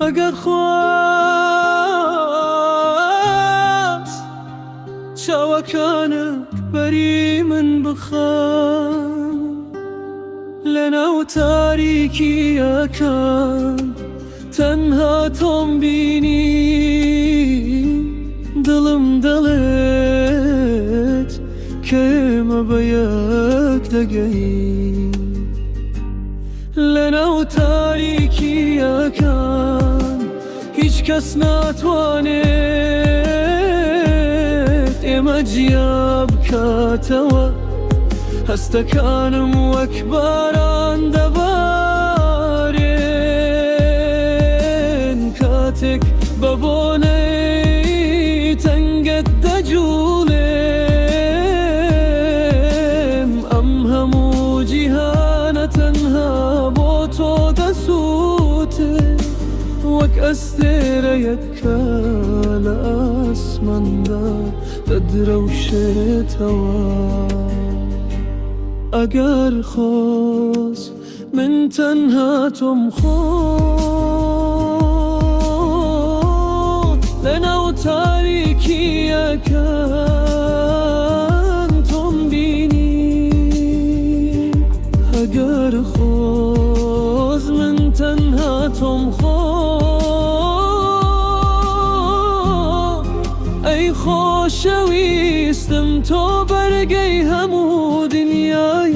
ئەگەر خواست چاوەکانت بەری من بخەن لەناو تاریکیەکان تەنها تۆم بینی دڵم دەڵێت کە ئێمە بە یەک دەگەین لەناو تاریکیەکان هیچ کەس ناتوانێت ئێمە جیا بکاتەوە هەستەکانم وەک باران دەبارێن کاتێک بە بۆنەی تەنگت دەجوڵێم ئەم هەموو جیهانە تەنها بۆ تۆ دەسووتێ وەک ئەستێرەیەک کە لە ئاسماندا دەدرەوشێتەوە. ئەگەر خۆز من تەنها تۆم خۆ لەناو تاریکیەکان تۆم بینی ئەگەر خۆز من تەنها تۆم خۆ ئەی خۆشەویستم تۆ بەرگەی هەموو دنیایت.